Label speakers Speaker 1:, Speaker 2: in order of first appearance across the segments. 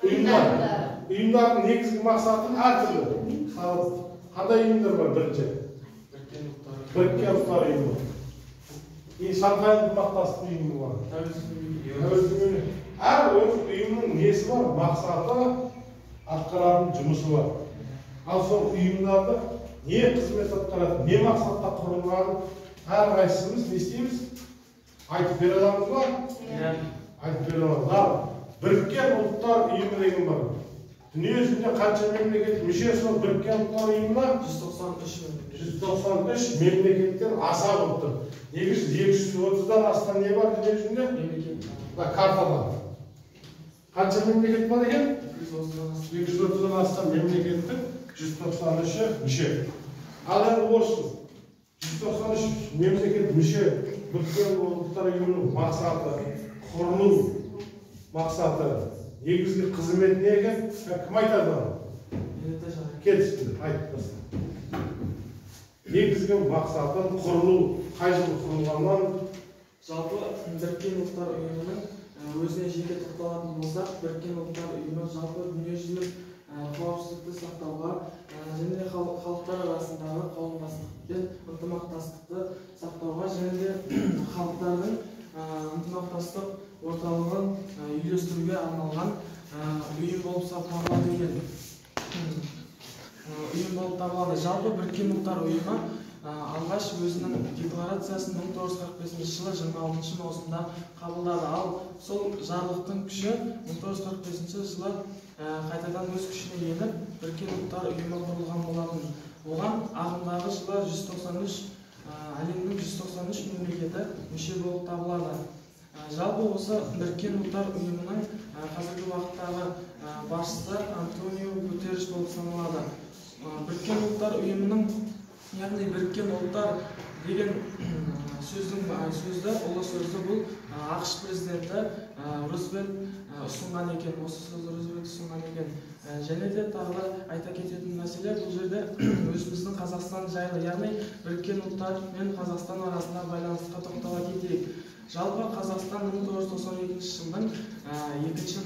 Speaker 1: Ұйымдар. Ұйымдардың негізгі мақсаты әртүрлі. Мысалы, қандай ұйымдар бар бірінші? Біріккен Ұлттар Ұйымы. И Шанхай ынтымақтастық ұйымы бар. Тәуелсіз. Әр ұйымның несі бар, мақсаты, атқаратын жұмысы бар. Ал сол ұйымдарды не қызмет атқарады, не мақсатта құрылғанын әрқайсымыз не істейміз? Айтып бере аламыз ба? Айтып бере аламыз. Ал Біріккен Ұлттар Ұйымы деген бар. Дүние жүзінде қанша мемлекет мүше сол Біріккен Ұлттар Ұйымына?
Speaker 2: 193 мемлекет.
Speaker 1: 193 мемлекеттен аса болып тұр. Негізі 230-дан астам не бар дүние жүзінде?
Speaker 2: Мемлекет.
Speaker 1: Мына картада. Қанша мемлекет бар екен?
Speaker 2: 230-дан астам.
Speaker 1: 230-дан астам мемлекеттің 193-і мүше. Ал енді осы 193 мемлекет мүше Біріккен Ұлттар Ұйымының мақсаты, құрылу мақсаты, негізгі қызметі не екен? Кім айтады оны? Келісті, айтып таста. Негізгі мақсатын, құрылу, қай жылы құрылғаннан?
Speaker 2: Жалпы Біріккен Ұлттар Ұйымының өзіне жеке тоқталатын болсақ, Біріккен Ұлттар Ұйымы жалпы дүниежүзілік қауіпсіздікті сақтауға және халықтар арасындағы қауымдастық пен ынтымақтастықты сақтауға және де халықтардың ынтымақтастық орталығын үйлестіруге арналған ұйым болып табылады екен. Ұйым болып табылады. Жалпы Біріккен Ұлттар Ұйымы алғаш өзінің декларациясын 1945 жылы 26 маусымда қабылдады. Ал сол жарлықтың күші 1945 жылы қайтадан өз күшіне еніп, Біріккен Ұлттар Ұйымы құрылған болатын. Оған ағымдағы жылы 193 әлемнің 193 мемлекеті мүше болып табылады. Жалпы осы Біріккен Ұлттар Ұйымының қазіргі уақыттағы басшысы Антонио Гутерриш болып саналады. Біріккен Ұлттар Ұйымының, яғни Біріккен Ұлттар деген сөзді, ұлы сөзді бұл ақш президенті Рузвельт ұсынған екен. Осы сөзді Рузвельт ұсынған екен. Және де тағы да айта кететін мәселе, бұл жерде өзіміздің Қазақстан жайлы, яғни Біріккен Ұлттар мен Қазақстан арасында байланысқа тоқтала кетейік. Жалпы Қазақстан 1992 жылдың 2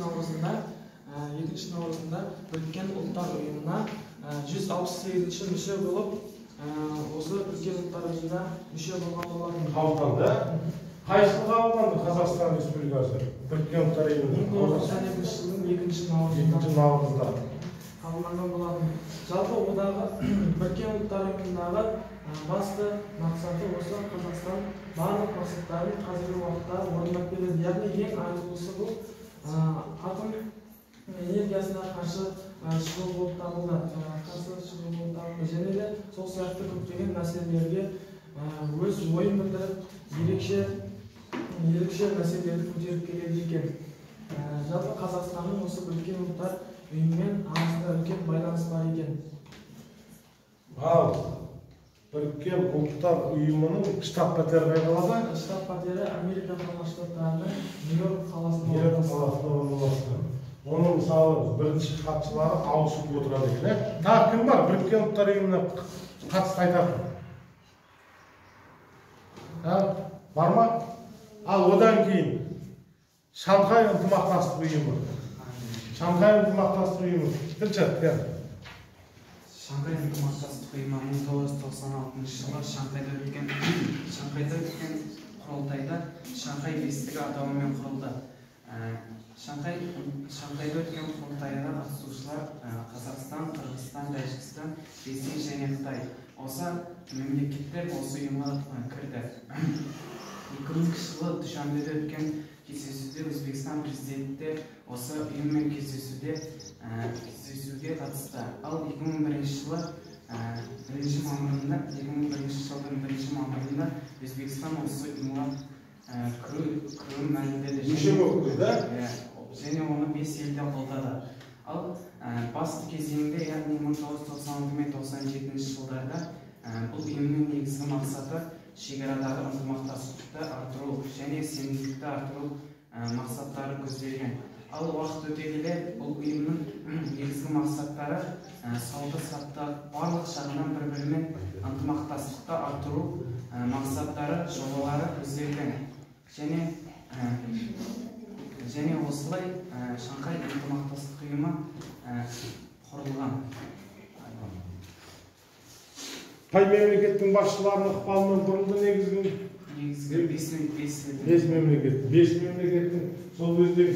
Speaker 2: наурызында Біріккен Ұлттар Ұйымына 168-ші мүше болып, осы Біріккен Ұлттар Ұйымына мүше болған болатын.
Speaker 1: Қабылданды. Қай жылы қабылданды Қазақстан Республикасы Біріккен Ұлттар Ұйымына?
Speaker 2: 1992 жылдың 2 наурызында.
Speaker 1: 2 наурызда
Speaker 2: қабылданған болатын. Жалпы одағы Біріккен Ұлттар Ұйымындағы басты мақсаты осы Қазақстан барлық мақсаттарын қазіргі уақытта орындап келеді. Яғни ең айтулысы бұл атом энергиясына қарсы шығу болып табылды. Қарсы шығу болып табылды. Және де сол сияқты көптеген мәселелерге өз ойын білдіріп, ерекше мәселелерді көтеріп келеді екен. Жалпы Қазақстанның осы Біріккен Ұлттар Ұйымымен арасында үлкен байланыс бар екен.
Speaker 1: Ал Біріккен Ұлттар Ұйымының штаб пәтері қай қалада?
Speaker 2: Штаб пәтері Америка Құрама Штаттарының Нью-Йорк қаласында
Speaker 1: Нью-Йорк қаласында орналасқан. Оның мысалы бірінші хатшылары ауысып отырады екен. Тағы кім бар Біріккен Ұлттар Ұйымына қатысты айтатын? Бар ма? Ал одан кейін Шанхай ынтымақтастық ұйымы. Шанхай ынтымақтастық ұйымы. Тілшат, кел.
Speaker 3: Шанхай ынтымақтастық ұйымы 1996 жылы Шанхайда өткен құрылтайда Шанхай бестігі атауымен құрылды. Шанхайда өткен құрылтайға қатысушылар Қазақстан, Қырғызстан, Тәжікстан, Ресей және Қытай. Осы мемлекеттер осы ұйымға кірді. 2000 жылы Душанбеде өткен кездесуде Өзбекстан президенті осы ұйыммен кездесуге қатысты. Ал 2001 жылы 1 мамырында Өзбекстан осы ұйымға кіруін мәлімдеді.
Speaker 1: Мүше болып кірді,
Speaker 3: Және оны 5 елде қолдады. Ал басты кезеңде, яғни 1996 мен 97 жылдарда бұл ұйымның негізгі мақсаты шекарадағы ынтымақтастықты арттыру және сенімділікті арттыру мақсаттары көзделген. Ал уақыт өте келе бұл ұйымның негізгі мақсаттары сауда-саттық барлық жағынан бір-бірімен ынтымақтастықты арттыру мақсаттары, жобалары көзделген. Және осылай Шанхай ынтымақтастық ұйымы ұйымы құрылған.
Speaker 1: Қай мемлекеттің басшыларының ықпалымен құрылды негізгі?
Speaker 3: Негізгі 5
Speaker 1: мемлекет. 5 мемлекеттің сол кездегі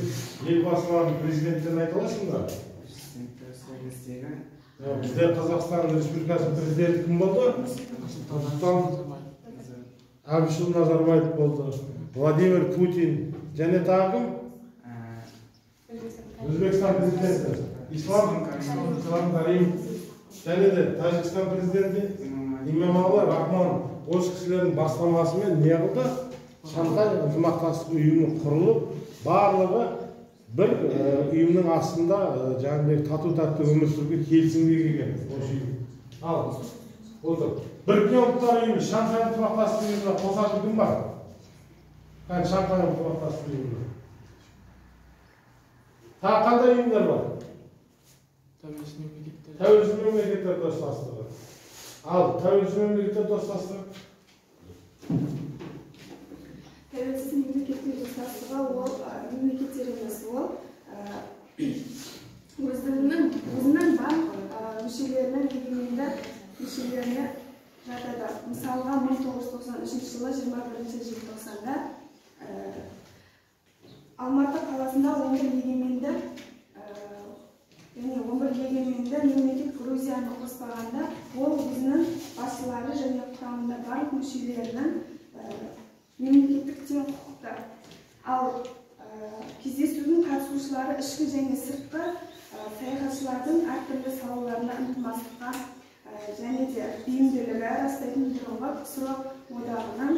Speaker 1: елбасыларын, президенттерін айта аласың ба?
Speaker 3: Президенттер сол кездегі.
Speaker 1: Бізде Қазақстан Республикасының президенті кім болды? Нұрсұлтан Әбішұлы Назарбаев болды. Владимир Путин және тағы кім? Өзбекстан президенті Ислам Каримов және де Тәжікстан президенті Имамалы Рахмон. Осы кісілердің бастамасымен не қылды? Шанхай ынтымақтастық ұйымы құрылып, барлығы бір ұйымның астында жаңағыдай тату-тәтті өмір сүруге келісімге келген осы ұйым. Ал, отыр. Біріккен Ұлттар Ұйымы, Шанхай ынтымақтастық ұйымына қосатын кім бар? Қане, Шанхай ынтымақтастық ұйымына. Тағы қандай ұйымдар бар?
Speaker 2: Тәуелсіз мемлекеттер.
Speaker 1: Тәуелсіз мемлекеттер достастығы. Ал, тәуелсіз мемлекеттер достастығы?
Speaker 4: Тәуелсіз мемлекеттер достастығы ол мемлекеттер емес, ол өзінің барлық мүшелерінің егеменді мүшелеріне жатады. Мысалға, 1993 жылы 21 желтоқсанда Алматы қаласында 11 егеменді және 11 егеменді мемлекет Грузияны қоспағанда, ол өзінің басшылары және құрамында барлық мүшелерінің мемлекеттік тең құқықты. Ал кездесудің қатысушылары ішкі және сыртқы саяхатшылардың әртүрлі салаларына ынтымақтастыққа және де бейімділігі растайтын бұрынғы КСРО одағының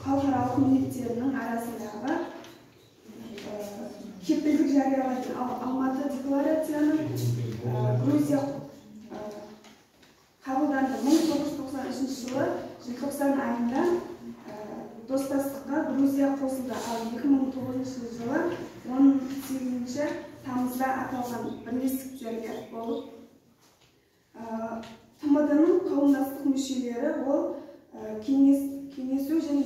Speaker 4: халықаралық міндеттерінің арасындағы кепілдік жариялайтын Алматы декларацияны Грузия қабылданды. 1993 жылы желтоқсан айында достастыққа Грузия қосылды. Ал 2009 жылы 18 тамызда аталған бірлестіктерге болып ТМД-ның қауымдастық мүшелері ол кеңесу және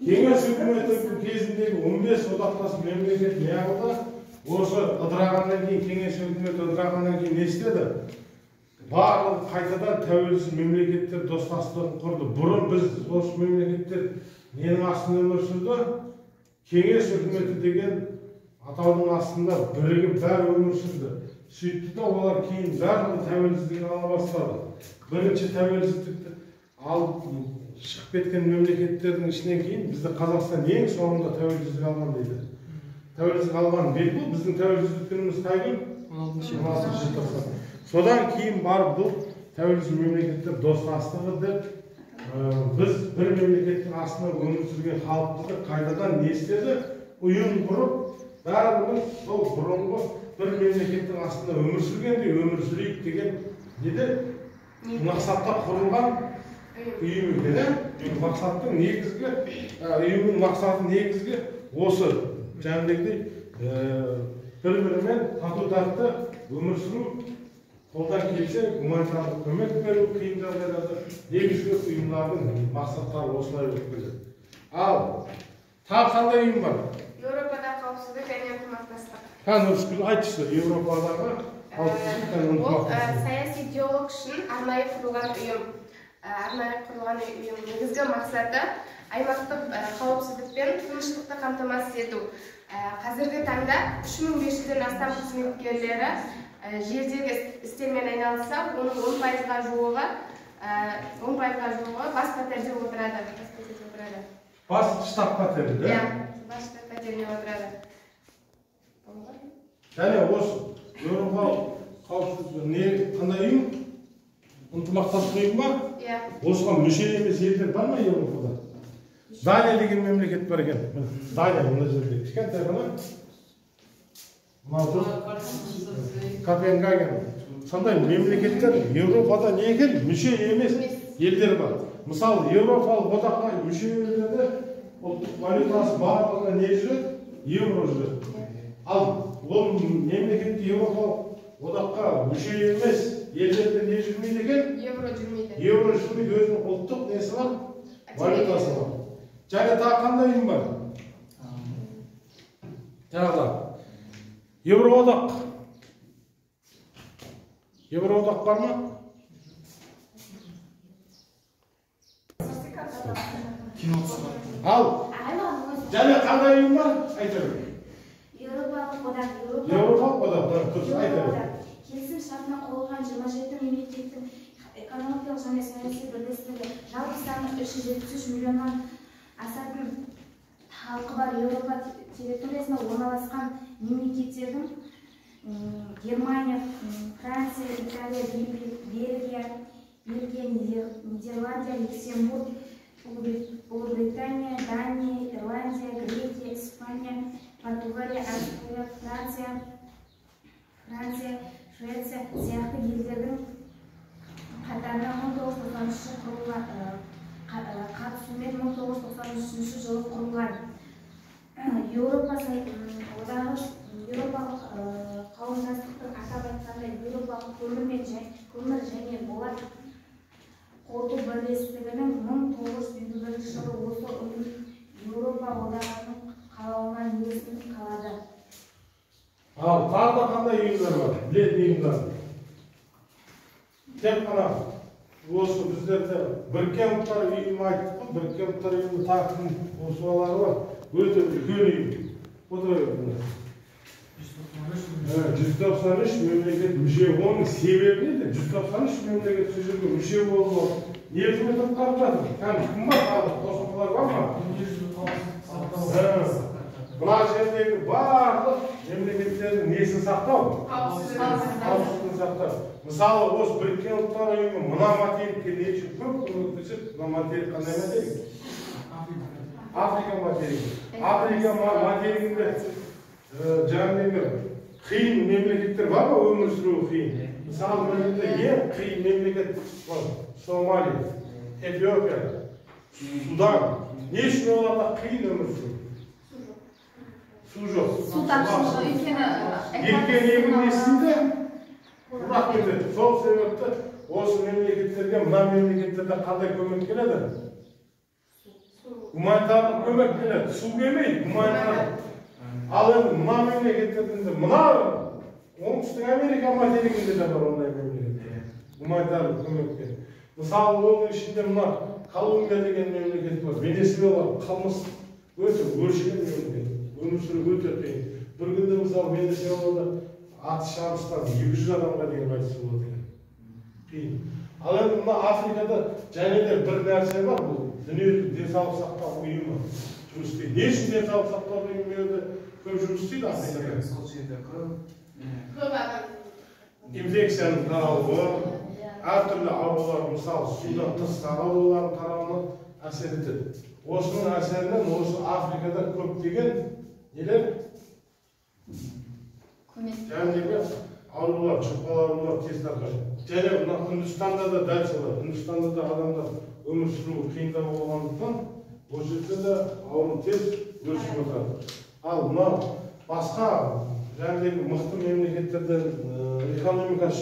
Speaker 1: Кеңес үкіметі кезіндегі 15 одақтас мемлекет не қылды? Осы ыдырағаннан кейін, кеңес үкіметі ыдырағаннан кейін не істеді? Барлығы қайтадан тәуелсіз мемлекеттер достастығын құрды. Бұрын біз осы мемлекеттер ненің астында өмір сүрді? Кеңес үкіметі деген атаудың астында бірігіп бәрі өмір сүрді. Сөйтті де олар кейін барлығы тәуелсіздігін ала бастады. Бірінші тәуелсіздікті алып шығып кеткен мемлекеттердің ішінен кейін бізді Қазақстан ең соңында тәуелсіздік алған дейді. Тәуелсіздік алған белгілі, біздің тәуелсіздік күніміз қай күн?
Speaker 2: 16
Speaker 1: желтоқсан. Содан кейін барып бұл тәуелсіз мемлекеттер достастығы деп біз бір мемлекеттің астында өмір сүрген халықпызды қайтадан не істеді? Ұйым құрып, бәріміз сол бұрынғы бір мемлекеттің астында өмір сүргендей өмір сүрейік деген неде мақсатта құрылған ұйым екен. Мақсаттың негізгі, ұйымның мақсаты негізгі осы жаңағыдай бір-бірімен тату-тәтті өмір сүру, қолдан келсе гуманитарлық көмек беру қиын жағдайларда негізгі ұйымдардың мақсаттары осылай болып келеді. Ал тағы қандай ұйым бар?
Speaker 5: Еуропада қауіпсіздік және ынтымақтастық.
Speaker 1: Қане, Рыскүл, айтшы, Еуропадағы қауіпсіздік және ынтымақтастық.
Speaker 5: Ол саяси диалог үшін арнайы құрылған ұйым. Арнайы құрылған ұйым негізгі мақсаты аймақтық қауіпсіздік пен тыныштықты қамтамасыз ету. Қазіргі таңда 3500-ден астам қызметкерлері жердегі істермен айналысса, оның 10%-ға жуығы бас пәтерде отырады.
Speaker 1: Бас штаб пәтерінде?
Speaker 5: Иә, бас штаб пәтерінде отырады.
Speaker 1: Және осы Еуропа қауіпсіздік не қандай ұйым? Ынтымақтастық ұйым ба?
Speaker 5: Иә.
Speaker 1: Осыған мүше емес елдер бар ма Еуропада? Дания деген мемлекет бар екен. Дания мына жерде кішкентай ғана. Мынау тұр. Копенгаген. Сондай мемлекеттер Еуропада не екен? Мүше емес елдер бар. Мысалы, Еуропалық одаққа мүше елдерде ұлттық валютасы барлығына не жүреді? Евро жүреді. Ал ол мемлекет Еуропалық одаққа мүше емес елдерде не жүрмейді екен?
Speaker 5: Евро жүрмейді.
Speaker 1: Евро жүрмейді, өзінің ұлттық несі бар? Валютасы бар. Және тағы қандай ұйым бар? Тағы да. Еуроодақ. Еуроодақ бар ма? Ал, және қандай ұйым бар? Айта бер.
Speaker 6: Еуропалық одақ.
Speaker 1: Еуропалық одақ, дұрыс, айта бер.
Speaker 6: Келісім шартына қол қойған 27 мемлекеттің экономикалық және саяси бірлестігі, жалпы саны 373 миллионнан асатын халқы бар Еуропа территориясында орналасқан мемлекеттердің Германия, Франция, Италия, Бельгия, Нидерландия, Люксембург, Ұлыбритания, Дания, Ирландия, Грекия, Испания, Португалия, Австрия, Франция, Швеция сияқты елдердің қатарына 1993 құрылған, қатысуымен 1993 жылы құрылған. Еуропа одағы Еуропалық қауымдастықтың, атап айтқанда, Еуропалық көмір және болат қорыту бірлестігінің 1951 жылы осы ұйым Еуропа одағының қалауына негізін қалады.
Speaker 1: Ал тағы да қандай ұйымдар бар? Білетін ұйымдар. Тек қана осы біздерде Біріккен Ұлттар Ұйымы айттық қой, Біріккен Ұлттар Ұйымы тағы қосымшалары бар. Өте үлкен ұйым. Отыра беріңіз. 193 мемлекет мүше. Оның себебі неде? 193 мемлекет сол жерге мүше болып не қызмет атқарып жатыр? Кәдімгі кім бар? Тағы қосымшалар бар ма? Мына жердегі барлық мемлекеттердің несін сақтау? Қауіпсіздігін сақтау. Мысалы, осы Біріккен Ұлттар Ұйымы мына материкке не үшін көп көмектеседі? Мына материк қандай материк? Африка материгі. Африка материгінде жаңағы қиын мемлекеттер бар ма, өмір сүруі қиын? Мысалы, мына жерде ең қиын мемлекет бар: Сомали, Эфиопия, Судан. Не үшін оларда қиын өмір сүру? Су жоқ.
Speaker 7: Су тапшылығы, өйткені
Speaker 1: еккен егін несінде құрғақ кетеді. Сол себепті осы мемлекеттерге мына мемлекеттерде қандай көмек келеді? Гуманитарлық көмек келеді. Су келмейді, гуманитарлық. Ал енді мына мемлекеттерде, мына Оңтүстік Америка материгінде де бар ондай мемлекеттер. Гуманитарлық көмек келеді. Мысалы, оның ішінде мына Колумбия деген мемлекет бар. Венесуэла қылмыс өте өршіген мемлекет. Өмір сүру өте қиын. Бір күнде, мысалы, Венесуэлада атыс шабыстан 200 адамға дейін қайтыс болады екен. Қиын. Ал енді мына Африкада және де бір нәрсе бар, бұл дүниежүзілік денсаулық сақтау ұйымы жұмыс істейді. Не үшін денсаулық сақтау ұйымы көп жұмыс істейді Африкада?
Speaker 3: Сол жерде көп
Speaker 5: адам.
Speaker 1: Инфекцияның таралуы, әртүрлі аурулар, мысалы, судан тыстағы аурулардың таралуына әсер етеді. Осының әсерінен осы Африкада көптеген нелер? Жаңағы аурулар, жұқпалы аурулар тез тарқайды. Және мына Үндістанда да дәл солай. Үндістанда да адамдар өмір сүруі қиындау болғандықтан, ол жерде де ауру тез өршіп отырады. Ал мына басқа жаңағы мықты мемлекеттерден экономикасы